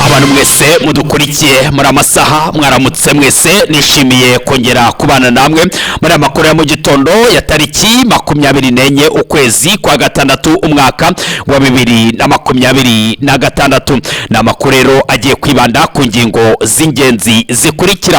Abantu mwese mudukurikiye muri amasaha, mwaramutse mwese. Nishimiye kongera kubana namwe muri aya makuru ya mu gitondo ya tariki 24 ukwezi kwa gatandatu, umwaka wa 2026. Ni amakuru rero agiye kwibanda ku ngingo z'ingenzi zikurikira.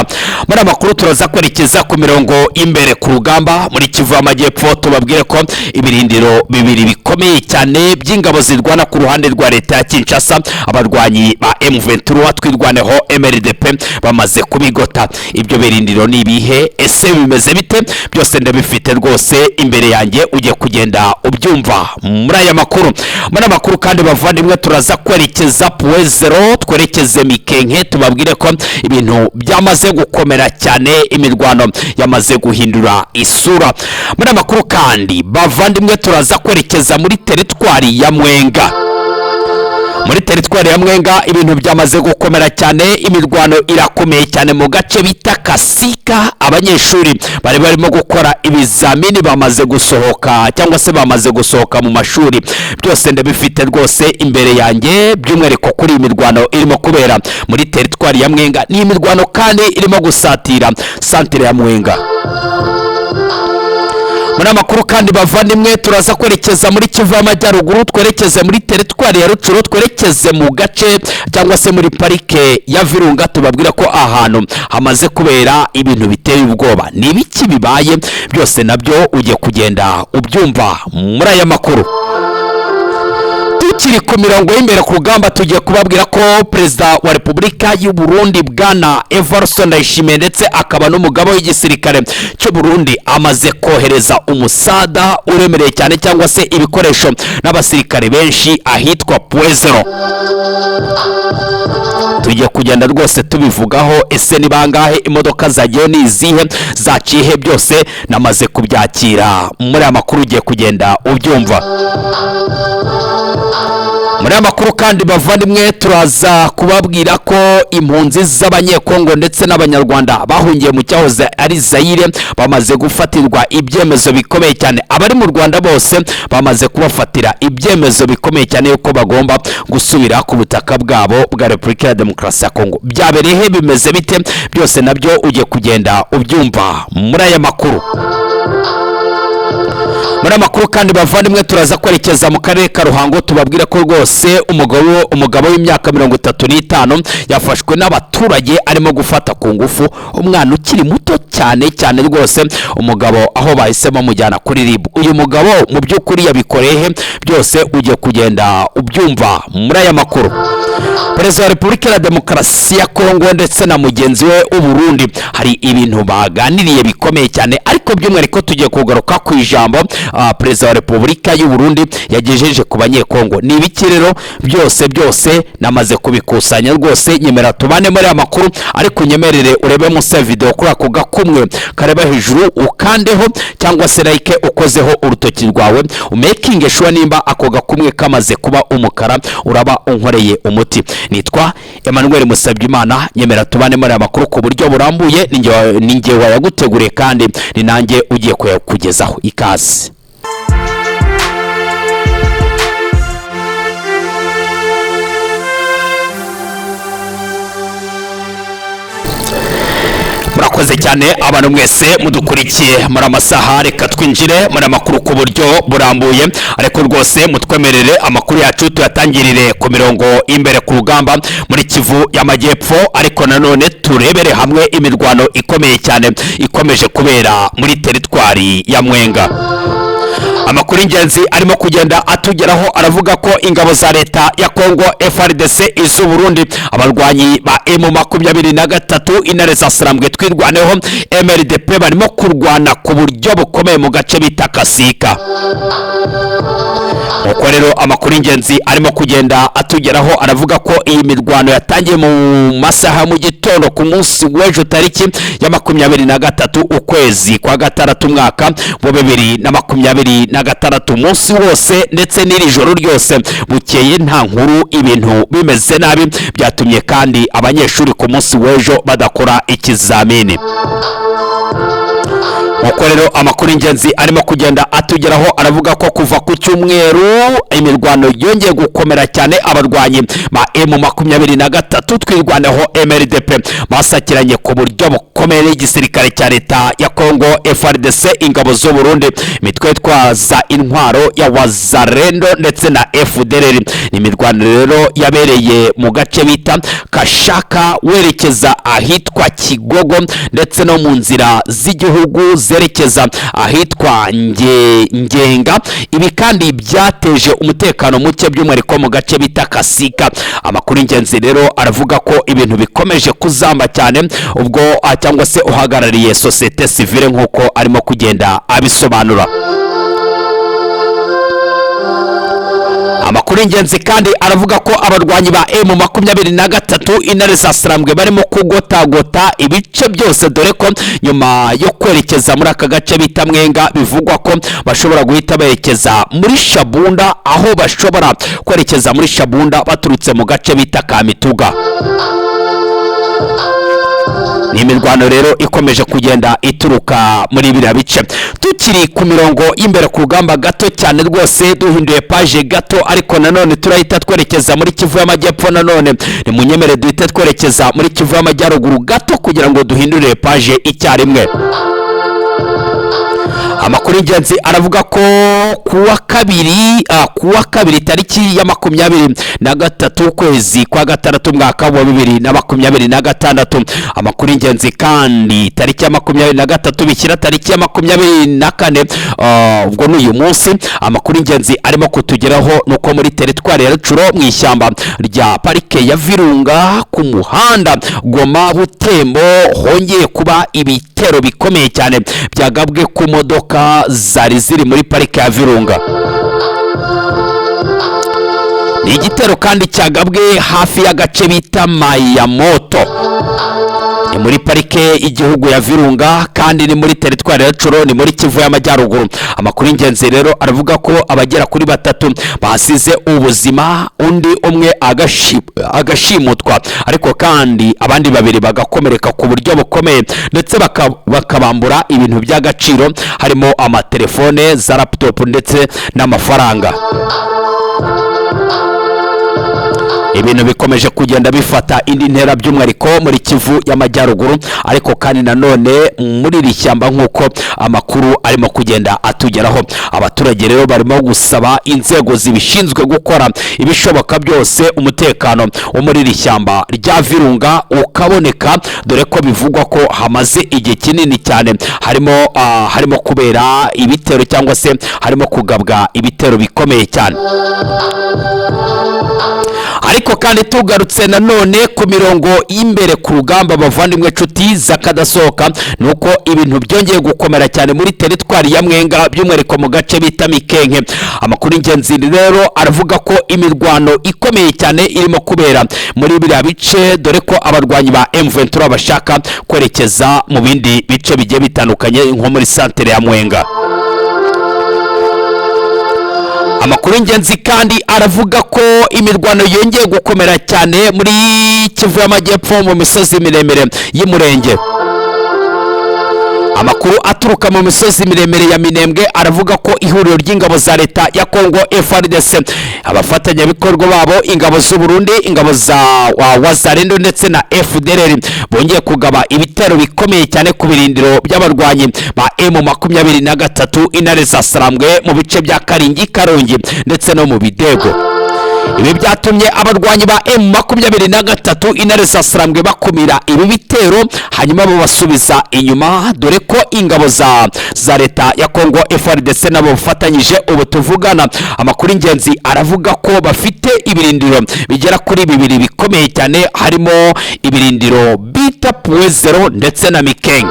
Muri aya makuru turaza kwerekeza ku mirongo imbere ku rugamba muri Kivu y'Amajyepfo, tubabwire ko ibirindiro bibiri bikomeye cyane by'ingabo zirwana ku ruhande rwa leta ya Kinshasa, abarwanyi ba M23 Twirwaneho, MRDP bamaze kubigota. Ibyo birindiro ni ibihe? Ese bimeze bite? Byose ndabifite rwose imbere yanjye, ugiye kugenda ubyumva muri aya makuru. Muri aya makuru kandi, bavandimwe, turaza kwerekeza Point Zéro, twerekeze Mikenke, tubabwire ko ibintu byamaze gukomera cyane, imirwano yamaze guhindura isura. Muri aya makuru kandi, bavandimwe, turaza kwerekeza muri teritwari ya Mwenga. Muri teritwari ya Mwenga ibintu byamaze gukomera cyane, imirwano irakomeye cyane mu gace bita Kasika. Abanyeshuri bari barimo gukora ibizamini bamaze gusohoka, cyangwa se bamaze gusohoka mu mashuri. Byose ndabifite rwose imbere yanjye, by'umwihariko kuri iyi mirwano irimo kubera muri teritwari ya Mwenga. Ni imirwano kandi irimo gusatira santere ya Mwenga. Muri amakuru kandi, bavandimwe, turaza kwerekeza muri Kivu y'Amajyaruguru, twerekeze muri teritwari ya Rucuro, twerekeze mu gace cyangwa se muri parike ya Virunga, tubabwira ko ahantu hamaze kubera ibintu biteye ubwoba. Ni ibiki bibaye? Byose nabyo ugiye kugenda ubyumva muri aya makuru. Tukiri ku mirongo y'imbere ku rugamba, tugiye kubabwira ko Perezida wa Repubulika y'u Burundi, Bwana Evariste Ndayishimiye, ndetse akaba n'umugaba w'igisirikare cy'u Burundi, amaze kohereza umusada uremereye cyane, cyangwa se ibikoresho n'abasirikare benshi ahitwa Point Zéro. Tugiye kugenda rwose tubivugaho. Ese ni bangahe? Imodoka zagiyeho ni izihe? Zaciye? Byose namaze kubyakira muri aya makuru, ugiye kugenda ubyumva. Muri aya makuru kandi, bavandimwe, turaza kubabwira ko impunzi z'Abanyekongo ndetse n'Abanyarwanda bahungiye mu cyahoze ari Zayire bamaze gufatirwa ibyemezo bikomeye cyane. Abari mu Rwanda bose bamaze kubafatira ibyemezo bikomeye cyane yuko bagomba gusubira ku butaka bwabo bwa Repubulika ya Demokarasi ya Kongo. Byabereye he? Bimeze bite? Byose nabyo ugiye kugenda ubyumva muri aya makuru. Muri amakuru kandi, bavandimwe, turaza kwerekeza mu karere ka Ruhango, tubabwira ko rwose umugabo w'imyaka 35 yafashwe n'abaturage arimo gufata ku ngufu umwana ukiri muto cyane cyane rwose. Umugabo aho bahise bamujyana kuri RIB. Uyu mugabo mu by'ukuri yabikoreye he? Byose ugiye kugenda ubyumva muri aya makuru. Perezida wa Repubulika ya Demokarasi ya Kongo ndetse na mugenzi we w'Uburundi hari ibintu baganiriye bikomeye cyane, ariko by'umwihariko tugiye kugaruka ku ijambo Perezida wa Repubulika y'u Burundi yagejeje ku Banyekongo. Ni ibiki rero? Byose byose namaze kubikusanya rwose. Nyemera tubane muri aya makuru, ariko unyemerere urebe munsi ya video kuri ako gakumwe kareba hejuru, ukandeho cyangwa se like ukozeho urutoki rwawe, umakinge sure nimba ako gakumwe kamaze kuba umukara, uraba unkoreye umuti. Nitwa Emmanuel Musabyimana. Nyemera tubane muri aya makuru ku buryo burambuye. Ni njye wayaguteguriye kandi ni nanjye ugiye kuyakugezaho. Ikaze. Murakoze cyane abantu mwese mudukurikiye muri amasaha. Reka twinjire muri amakuru ku buryo burambuye, ariko rwose mutwemerere amakuru yacu tuyatangirire ku mirongo y'imbere ku rugamba muri Kivu y'Amajyepfo, ariko nanone turebere hamwe imirwano ikomeye cyane ikomeje kubera muri teritwari ya Mwenga. Amakuru y'ingenzi arimo kugenda atugeraho aravuga ko ingabo za leta ya Kongo, FARDC, iz'u Burundi, abarwanyi ba M23, Intare za Sarambwe, Twirwaneho, MRDP barimo kurwana ku buryo bukomeye mu gace bita Kasika. Uko rero amakuru y'ingenzi arimo kugenda atugeraho aravuga ko iyi mirwano yatangiye mu masaha mu gitondo ku munsi w'ejo, tariki ya 23 ukwezi kwa gatandatu, umwaka wa 2026. Umunsi wose ndetse n'iri joro ryose bukeye nta nkuru, ibintu bimeze nabi. Byatumye kandi abanyeshuri ku munsi w'ejo badakora ikizamini. Uko rero amakuru y'ingenzi arimo kugenda atugeraho, aravuga ko kuva ku cyumweru imirwano yongeye gukomera cyane. Abarwanyi ba M23 Twirwaneho, MRDP, basakiranye ku buryo bukomeye n'igisirikare cya leta ya Congo, FARDC, ingabo z'u Burundi, imitwe yitwaza intwaro ya Wazalendo ndetse na FDLR. Ni imirwano rero yabereye mu gace bita Kashaka werekeza ahitwa Kigogo, ndetse no mu nzira z'igihugu zerekeza ahitwa Ngenga. Ibi kandi byateje umutekano muke, by'umwihariko mu gace bita Kasika. Amakuru y'ingenzi rero aravuga ko ibintu bikomeje kuzamba cyane, ubwo cyangwa se uhagarariye sosiyete sivile nk'uko arimo kugenda abisobanura. Amakuru y'ingenzi kandi aravuga ko abarwanyi ba M23, Intare za Sarambwe, barimo kugotagota ibice byose, dore ko nyuma yo kwerekeza muri aka gace bita Mwenga bivugwa ko bashobora guhita berekeza muri Shabunda, aho bashobora kwerekeza muri Shabunda baturutse mu gace bita Kamituga. Ni imirwano rero ikomeje kugenda ituruka muri biriya bice. Tukiri ku mirongo y'imbere ku rugamba gato cyane rwose, duhinduye page gato, ariko nanone turahita twerekeza muri Kivu y'Amajyepfo. Nanone ni munyemere duhite twerekeza muri Kivu y'Amajyaruguru gato kugira ngo duhindurire page icyarimwe. Amakuru y'ingenzi aravuga ko kuwa kabiri tariki ya 23 ukwezi kwa gatandatu umwaka wa 2026. Amakuru y'ingenzi kandi, tariki ya 23 bishyira tariki ya 24, ubwo ni uyu munsi. Amakuru y'ingenzi arimo kutugeraho ni uko muri teritwari ya Rutshuru, mu ishyamba rya parike ya Virunga, ku muhanda Goma Butembo, hongeye kuba ibitero bikomeye cyane byagabwe ku modoka zari ziri muri parike ya Virunga. Ni igitero kandi cyagabwe hafi y'agace bita Mayamoto, ni muri parike y'igihugu ya Virunga, kandi ni muri teritwari ya Rutshuru, ni muri Kivu y'Amajyaruguru. Amakuru y'ingenzi rero aravuga ko abagera kuri batatu basize ubuzima, undi umwe agashimutwa, ariko kandi abandi babiri bagakomereka ku buryo bukomeye, ndetse bakabambura ibintu by'agaciro harimo amatelefone, za laptop ndetse n'amafaranga. Ibintu bikomeje kugenda bifata indi ntera, by'umwihariko muri Kivu y'Amajyaruguru, ariko kandi nanone muri iri shyamba nk'uko amakuru arimo kugenda atugeraho. Abaturage rero barimo gusaba inzego zibishinzwe gukora ibishoboka byose umutekano wo muri iri shyamba rya Virunga ukaboneka, dore ko bivugwa ko hamaze igihe kinini cyane harimo kubera ibitero cyangwa se harimo kugabwa ibitero bikomeye cyane. Ariko kandi tugarutse nanone ku mirongo y'imbere ku rugamba, bavandimwe nshuti z'akadasohoka, ni uko ibintu byongeye gukomera cyane muri teritwari ya Mwenga, by'umwihariko mu gace bita Mikenke. Amakuru y'ingenzi rero aravuga ko imirwano ikomeye cyane irimo kubera muri biriya bice, dore ko abarwanyi ba M23 bashaka kwerekeza mu bindi bice bigiye bitandukanye nko muri santere ya Mwenga. Amakuru y'ingenzi kandi aravuga ko imirwano yongeye gukomera cyane muri Kivu y'Amajyepfo, mu misozi miremire y'Umurenge. Amakuru aturuka mu misozi miremire ya Minembwe aravuga ko ihuriro ry'ingabo za leta ya Congo, FARDC, abafatanyabikorwa babo ingabo z'u Burundi, ingabo za Wazalendo ndetse na FDLR bongeye kugaba ibitero bikomeye cyane ku birindiro by'abarwanyi ba M23, Intare za Sarambwe, mu bice bya Karingi, Karongi ndetse no mu Bidego. Ibi byatumye abarwanyi ba M23, Intare za Sarambwe, bakumira ibi bitero hanyuma babasubiza inyuma, dore ko ingabo za leta ya Congo, FARDC, nabo bafatanyije ubu tuvugana. Amakuru y'ingenzi aravuga ko bafite ibirindiro bigera kuri bibiri bikomeye cyane, harimo ibirindiro bita Puwezero ndetse na Mikenge.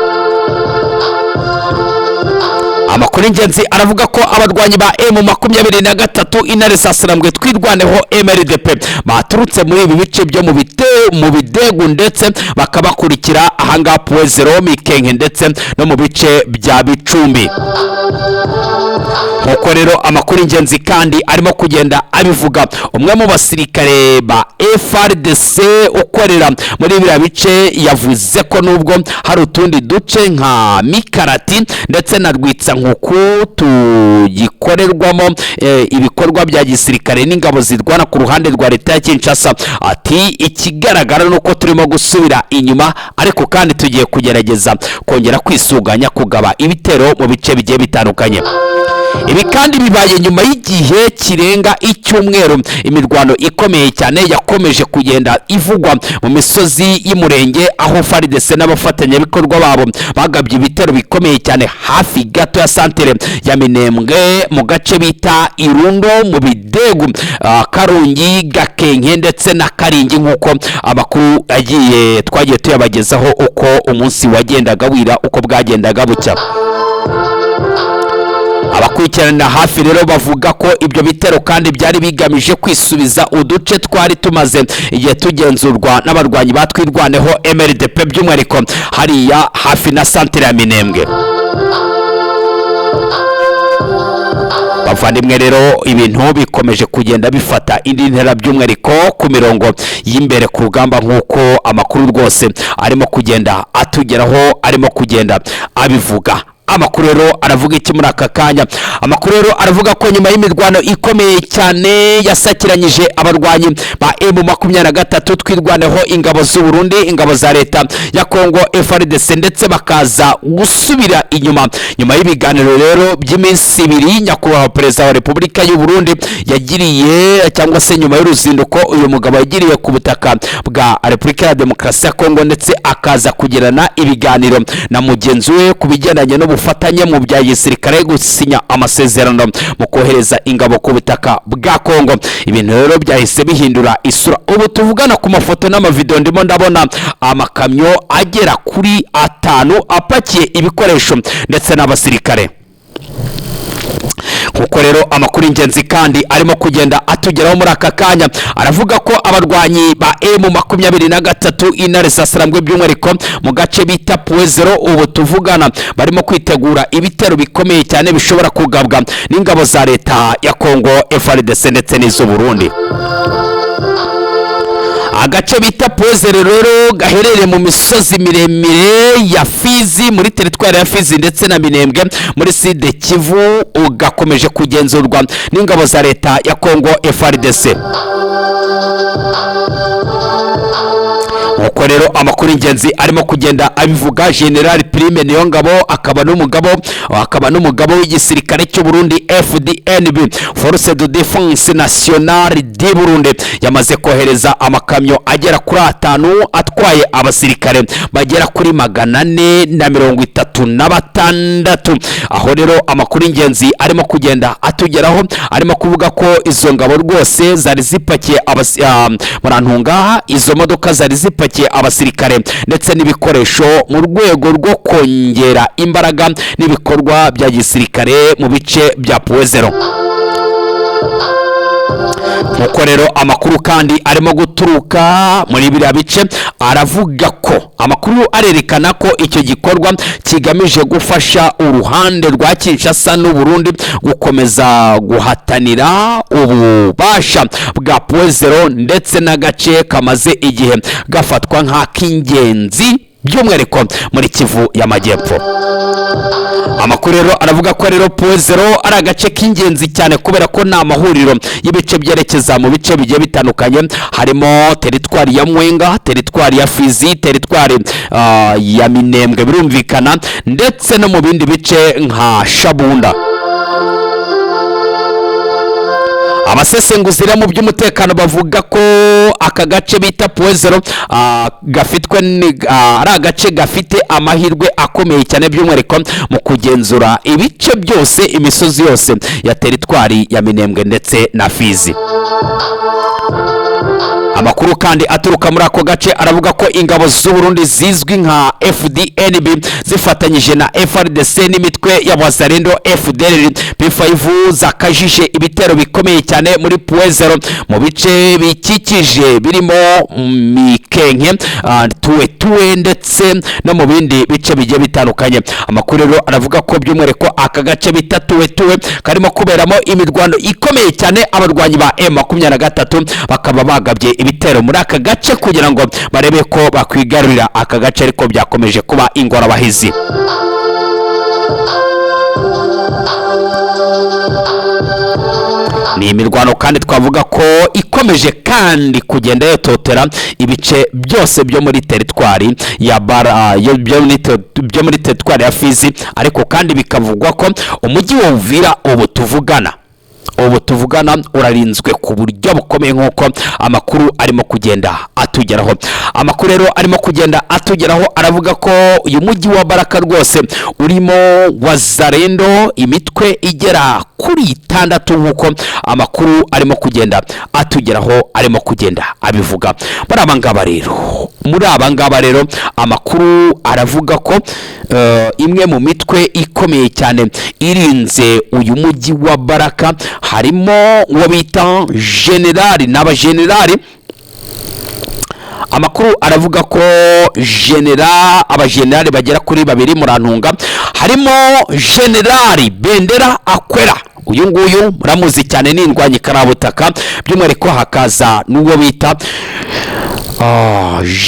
Amakuru y'ingenzi aravuga ko abarwanyi ba M23, Intare za Sarambwe, Twirwaneho, MRDP, baturutse muri ibi bice byo mu Bidegu ndetse bakabakurikira ahangaha Puwezero, Mikenke ndetse no mu bice bya Bicumbi. Nkuko rero amakuru ingenzi kandi arimo kugenda abivuga, umwe mu basirikare ba FARDC ukorera muri biriya bice yavuze ko nubwo hari utundi duce nka Mikarati ndetse na Rwitsankuku tugikorerwamo ibikorwa bya gisirikare n'ingabo zirwana ku ruhande rwa leta ya Kinshasa, ati ikigaragara ni uko turimo gusubira inyuma, ariko kandi tugiye kugerageza kongera kwisuganya kugaba ibitero mu bice bigiye bitandukanye. Ibi kandi bibaye nyuma y'igihe kirenga icyumweru imirwano ikomeye cyane yakomeje kugenda ivugwa mu misozi y'Umurenge, aho FARDC n'abafatanyabikorwa babo bagabye ibitero bikomeye cyane hafi gato ya santere ya Minembwe, mu gace bita Irundo, mu Bidegu, Karungi, Gakenke ndetse na Karingi, nk'uko amakuru agiye twagiye tuyabagezaho uko umunsi wagendaga wira, uko bwagendaga bucya. Abakurikiranira hafi rero bavuga ko ibyo bitero kandi byari bigamije kwisubiza uduce twari tumaze igihe tugenzurwa n'abarwanyi batwirwaneho MRDP, by'umwihariko hariya hafi na santere ya Minembwe. Bavandimwe rero, ibintu bikomeje kugenda bifata indi ntera, by'umwihariko ku mirongo y'imbere ku rugamba, nk'uko amakuru rwose arimo kugenda atugeraho arimo kugenda abivuga. Amakuru rero aravuga iki muri aka kanya? Amakuru rero aravuga ko nyuma y'imirwano ikomeye cyane yasakiranyije abarwanyi ba M23 twirwaneho, ingabo z'u Burundi, ingabo za leta ya Kongo FARDC, ndetse bakaza gusubira inyuma nyuma y'ibiganiro rero by'iminsi ibiri nyakubahwa perezida wa Repubulika y'u Burundi yagiriye, cyangwa se nyuma y'uruzinduko uyu mugabo yagiriye ku butaka bwa Repubulika ya Demokarasi ya Kongo, ndetse akaza kugirana ibiganiro na mugenzi we ku bigendanye n'ubufatanye mu bya gisirikare, gusinya amasezerano mu kohereza ingabo ku butaka bwa Kongo. Ibintu rero byahise bihindura isura. Ubu tuvugana ku mafoto n'amavideo ndimo ndabona amakamyo agera kuri 5 apakiye ibikoresho ndetse n'abasirikare. Kuko rero amakuru ingenzi kandi arimo kugenda atugeraho muri aka kanya aravuga ko abarwanyi ba M23 intare za Sarambwe, by'umwihariko mu gace bita Puezero, ubu tuvugana barimo kwitegura ibitero bikomeye cyane bishobora kugabwa n'ingabo za leta ya Kongo FARDC ndetse n'iz'u Burundi. Agace bita Puezero rero gaherereye mu misozi miremire ya Fizi, muri teritwari ya Fizi ndetse na Minembwe muri Sud Kivu, ugakomeje kugenzurwa n'ingabo za leta ya Kongo FARDC. Nkuko rero amakuru ingenzi arimo kugenda abivuga, General Prime Niyongabo akaba n'umugabo w'igisirikare cy'u Burundi FDNB, Force de Défense Nationale du Burundi, yamaze kohereza amakamyo agera kuri 5 atwaye abasirikare bagera kuri 436. Aho rero amakuru ingenzi arimo kugenda atugeraho arimo kuvuga ko izo ngabo rwose zari zipakiye murantunga, izo modoka zari zipakiye abasirikare ndetse n'ibikoresho mu rwego rwo kongera imbaraga n'ibikorwa bya gisirikare mu bice bya Puezero. Nkuko rero amakuru kandi arimo guturuka muri biriya bice aravuga ko amakuru arerekana ko icyo gikorwa kigamije gufasha uruhande rwa Kinshasa n'u Burundi gukomeza guhatanira ububasha bwa Puezero ndetse n'agace kamaze igihe gafatwa nk'ak'ingenzi by'umwihariko muri Kivu y'Amajyepfo. Amakuru rero aravuga ko rero Puezero ari agace k'ingenzi cyane kubera ko ni amahuriro y'ibice byerekeza mu bice bigiye bitandukanye, harimo teritwari ya Mwenga, teritwari ya Fizi, teritwari ya Minembwe birumvikana, ndetse no mu bindi bice nka Shabunda. Abasesenguzi mu by'umutekano bavuga ko aka gace bita Puezero gafitwe ari agace gafite amahirwe akomeye cyane by'umwihariko mu kugenzura ibice byose, imisozi yose ya teritwari ya Minembwe ndetse na Fizi. Amakuru kandi aturuka muri ako gace aravuga ko ingabo z'u Burundi zizwi nka FDNB zifatanyije na FRDC n'imitwe ya Wazalendo, FDLR, P5 zakajije ibitero bikomeye cyane muri Point Zero, mu bice bikikije birimo Mikenke, Tuwe Tuwe ndetse no mu bindi bice bigiye bitandukanye. Amakuru rero aravuga ko by'umwihariko aka gace bita Tuwe Tuwe karimo kuberamo imirwano ikomeye cyane. Abarwanyi ba M23 bakaba bagabye ibitero muri aka gace kugira ngo barebe ko bakwigarurira aka gace, ariko byakomeje kuba ingorabahizi. Ni imirwano kandi twavuga ko ikomeje kandi kugenda yototera ibice byose byo muri teritwari ya Bara, byo muri teritwari ya Fizi. Ariko kandi bikavugwa ko umujyi wa Uvira ubu tuvugana urarinzwe ku buryo bukomeye, nk'uko amakuru arimo kugenda atugeraho. Amakuru rero arimo kugenda atugeraho aravuga ko uyu mujyi wa Baraka rwose urimo Wazalendo imitwe igera kuri itandatu, nk'uko amakuru arimo kugenda atugeraho arimo kugenda abivuga. Muri aba ngaba rero amakuru aravuga ko imwe mu mitwe ikomeye cyane irinze uyu mujyi wa Baraka harimo uwo bita generali n'abagenerali. Amakuru aravuga ko abagenerali bagera kuri babiri, murantunga, harimo Generali Bendera Akwera, uyu nguyu muramuzi cyane, ni indwanyi karabutaka. By'umwihariko hakaza n'uwo bita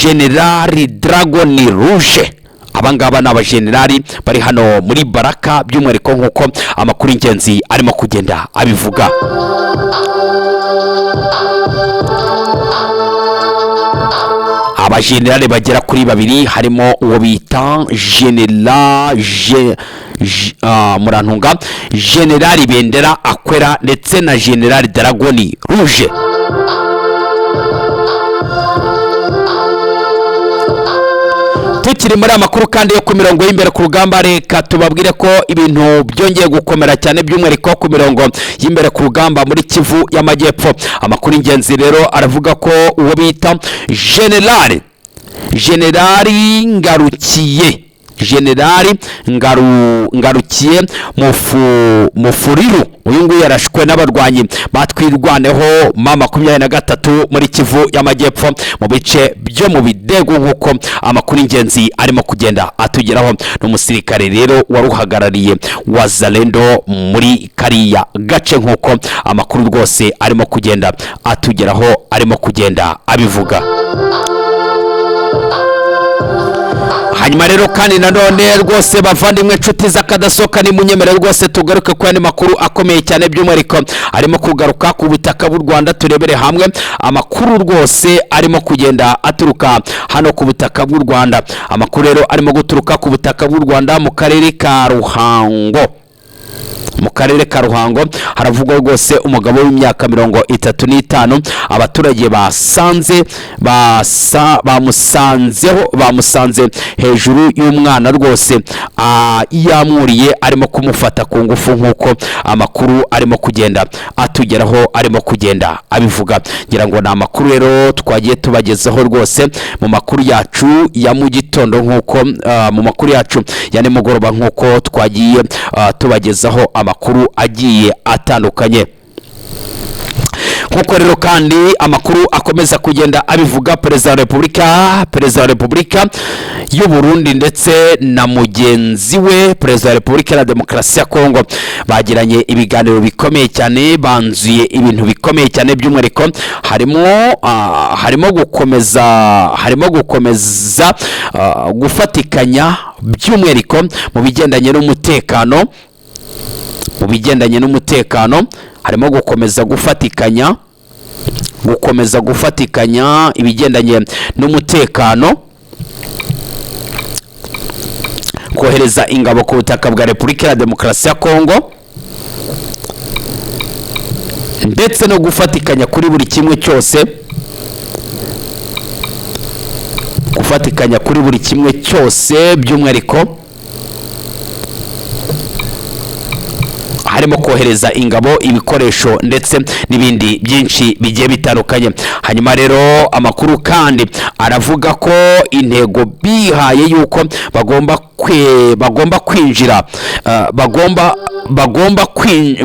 Generali Dragon Rouge. Abangaba ni abajenerali bari hano muri Baraka, by'umwihariko nk'uko amakuru y'ingenzi arimo kugenda abivuga. Abajenerali bagera kuri babiri, harimo uwo bita murantunga, Generali Bendera Akwera ndetse na Generali Dragoni Rouge. Tukiri muri amakuru kandi yo ku mirongo y'imbere ku rugamba, reka tubabwire ko ibintu byongeye gukomera cyane, by'umwihariko ku mirongo y'imbere ku rugamba muri Kivu y'Amajyepfo. Amakuru y'ingenzi rero aravuga ko uwo bita Generali Ngarukiye, Generali Ngarukiye Mufuriru, uyu nguyu yarashwe n'abarwanyi batwirwaneho M23 muri Kivu y'Amajyepfo, mu bice byo mu Bidego, nk'uko amakuru y'ingenzi arimo kugenda atugeraho. N'umusirikare rero wari uhagarariye Wazalendo muri kariya gace, nk'uko amakuru rwose arimo kugenda atugeraho arimo kugenda abivuga. Hanyuma rero kandi nanone rwose, bavandimwe, inshuti z'akadasohoka, ni munyemere rwose tugaruke ku yandi makuru akomeye cyane, by'umwihariko arimo kugaruka ku butaka bw'u Rwanda. Turebere hamwe amakuru rwose arimo kugenda aturuka hano ku butaka bw'u Rwanda. Amakuru rero arimo guturuka ku butaka bw'u Rwanda mu karere ka Ruhango. Mu karere ka Ruhango haravugwa rwose umugabo w'imyaka 35 abaturage basanze bamusanzeho, bamusanze hejuru y'umwana rwose, yamwuriye arimo kumufata ku ngufu, nk'uko amakuru arimo kugenda atugeraho arimo kugenda abivuga. Ngira ngo ni amakuru rero twagiye tubagezaho rwose mu makuru yacu ya mu gitondo, nk'uko mu makuru yacu ya nimugoroba, nk'uko twagiye tubagezaho amakuru agiye atandukanye. Nk'uko rero kandi amakuru akomeza kugenda abivuga, Perezida wa Repubulika y'u Burundi ndetse na mugenzi we Perezida wa Repubulika ya Demokarasi ya Kongo bagiranye ibiganiro bikomeye cyane, banzuye ibintu bikomeye cyane. By'umwihariko harimo gukomeza gufatikanya, by'umwihariko mu bigendanye n'umutekano. Mu bigendanye n'umutekano harimo gukomeza gufatikanya ibigendanye n'umutekano, kohereza ingabo ku butaka bwa Repubulika ya Demokarasi ya Kongo, ndetse no gufatikanya kuri buri kimwe cyose, gufatikanya kuri buri kimwe cyose. By'umwihariko harimo Harimo kohereza ingabo, ibikoresho ndetse n'ibindi byinshi bigiye bitandukanye. Hanyuma rero amakuru kandi aravuga ko intego bihaye yuko bagomba kwinjira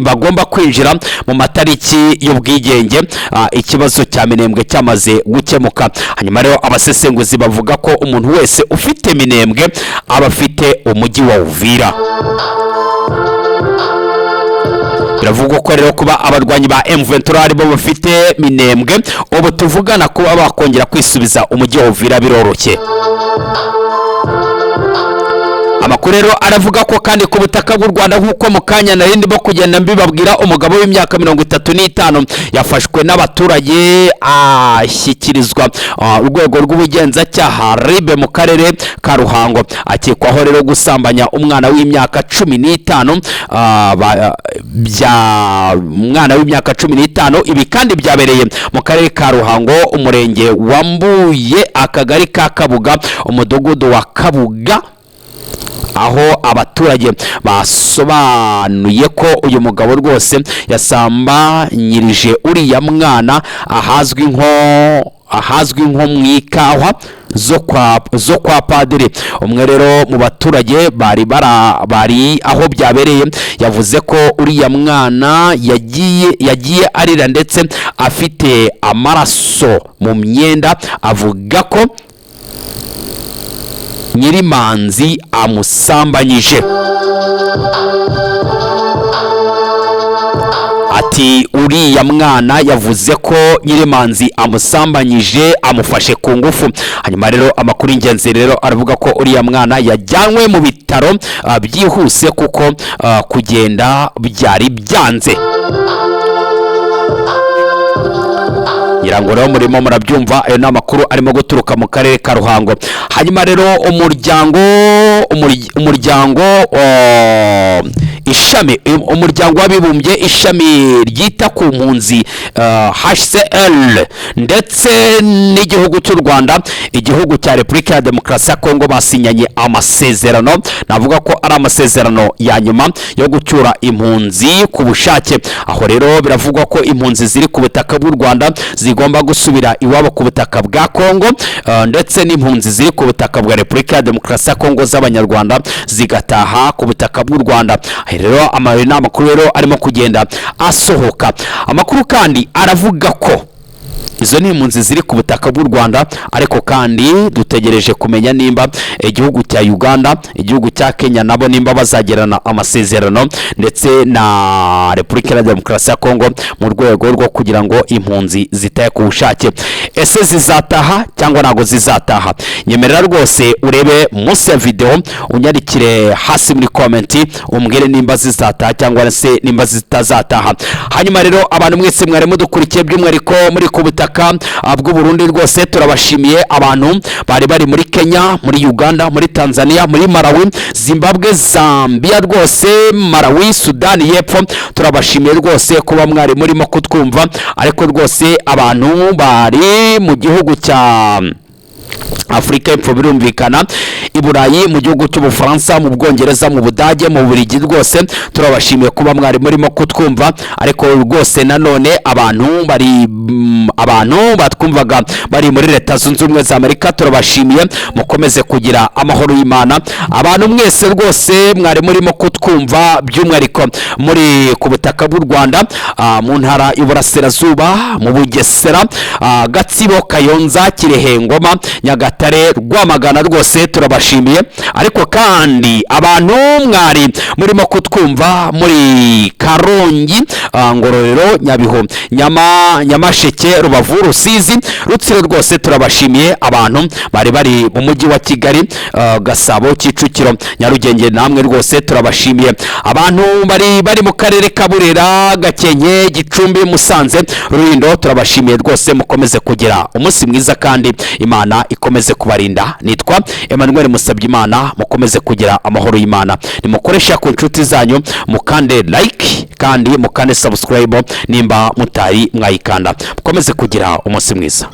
bagomba kwinjira mu matariki y'ubwigenge, ikibazo cya Minembwe cyamaze gukemuka. Hanyuma rero abasesenguzi bavuga ko umuntu wese ufite Minembwe aba afite umujyi wa Uvira. Biravugwa ko rero kuba abarwanyi ba M23 aribo bafite Minembwe ubu tuvugana, kuba bakongera kwisubiza umujyi wa Uvira biroroshye. Amakuru rero aravuga ko kandi ku butaka bw'u Rwanda, nk'uko mu kanya nari ndimo kugenda mbibabwira, umugabo w'imyaka 35 yafashwe n'abaturage ashyikirizwa urwego rw'ubugenzacyaha RIB mu karere ka Ruhango. Akekwaho rero gusambanya umwana w'imyaka 15, bya umwana w'imyaka 15. Ibi kandi byabereye mu karere ka Ruhango, umurenge wa Mbuye, akagari ka Kabuga, umudugudu wa Kabuga, aho abaturage basobanuye ko uyu mugabo rwose yasambanyirije uriya mwana ahazwi nko mu ikawa zo kwa padiri. Umwe rero mu baturage bari aho byabereye yavuze ko uriya mwana yagiye arira ndetse afite amaraso mu myenda, avuga ko Nyirimanzi amusambanyije. Ati uriya mwana yavuze ko Nyirimanzi amusambanyije, amufashe ku ngufu. Hanyuma rero amakuru y'ingenzi rero aravuga ko uriya mwana yajyanwe mu bitaro byihuse kuko kugenda byari byanze. Ngira ngo rero murimo murabyumva, ayo ni amakuru arimo guturuka mu karere ka Ruhango. Hanyuma rero umuryango w'abibumbye ishami ryita ku mpunzi, HCR, ndetse n'igihugu cy'u Rwanda, igihugu cya Repubulika ya Demokarasi ya Kongo, basinyanye amasezerano. Navuga ko ari amasezerano ya nyuma yo gucyura impunzi ku bushake. Aho rero biravugwa ko impunzi ziri ku butaka bw'u Rwanda zigomba gusubira iwabo ku butaka bwa Kongo, ndetse n'impunzi ziri ku butaka bwa Repubulika ya Demokarasi ya Kongo z'Abanyarwanda zigataha ku butaka bw'u Rwanda. Rero ni amakuru rero arimo kugenda asohoka. Amakuru kandi aravuga ko izo ni impunzi ziri ku butaka bw'u Rwanda, ariko kandi dutegereje kumenya nimba igihugu cya Uganda, igihugu cya Kenya nabo nimba bazagirana amasezerano ndetse na Repubulika ya Demokarasi ya Kongo mu rwego rwo kugira ngo impunzi zitahe ku bushake. Ese zizataha cyangwa ntabwo zizataha? Nyemerera rwose urebe munsi ya video, unyarikire hasi muri comment, umbwire nimba zizataha cyangwa se nimba zitazataha. Hanyuma rero abantu mwese mwari mudukurikiye, by'umwihariko muri ku butaka bw'u Burundi, rwose turabashimiye. Abantu bari muri Kenya, muri Uganda, muri Tanzania, muri Malawi, Zimbabwe, Zambia, rwose Malawi, Sudani y'Epfo, turabashimiye rwose kuba mwari murimo kutwumva. Ariko rwose abantu bari mu gihugu cya Afurika y'Epfo, birumvikana i Burayi, mu gihugu cy'Ubufaransa, mu Bwongereza, mu Budage, mu Bubiligi, rwose turabashimiye kuba mwari murimo kutwumva. Ariko rwose nanone abantu batwumvaga bari muri Leta Zunze Ubumwe za Amerika, turabashimiye, mukomeze kugira amahoro y'Imana. Abantu mwese rwose mwari murimo kutwumva, by'umwihariko muri ku butaka bw'u Rwanda, mu ntara y'Uburasirazuba, mu Bugesera, Gatsibo, Kayonza, Kirehe, Ngoma, Nyagatare, Rwamagana, rwose turabashimiye. Ariko kandi abantu mwari murimo kutwumva muri Karongi, Ngororero, Nyabihu, Nyamasheke, Rubavu, Rusizi, Rutsiro, rwose turabashimiye. Abantu bari mu mujyi wa Kigali, Gasabo, Kicukiro, Nyarugenge, namwe rwose turabashimiye. Abantu bari mu karere ka Burera, Gakenke, Gicumbi, Musanze, Rulindo, turabashimiye rwose. Mukomeze kugira umunsi mwiza kandi Imana ikomeze kubarinda. Nitwa Emmanuel Musabyimana, mukomeze kugira amahoro y'Imana. Nimukoresha ku nshuti zanyu, mukande like kandi mukande subscribe nimba mutari mwayikanda. Mukomeze kugira umunsi mwiza.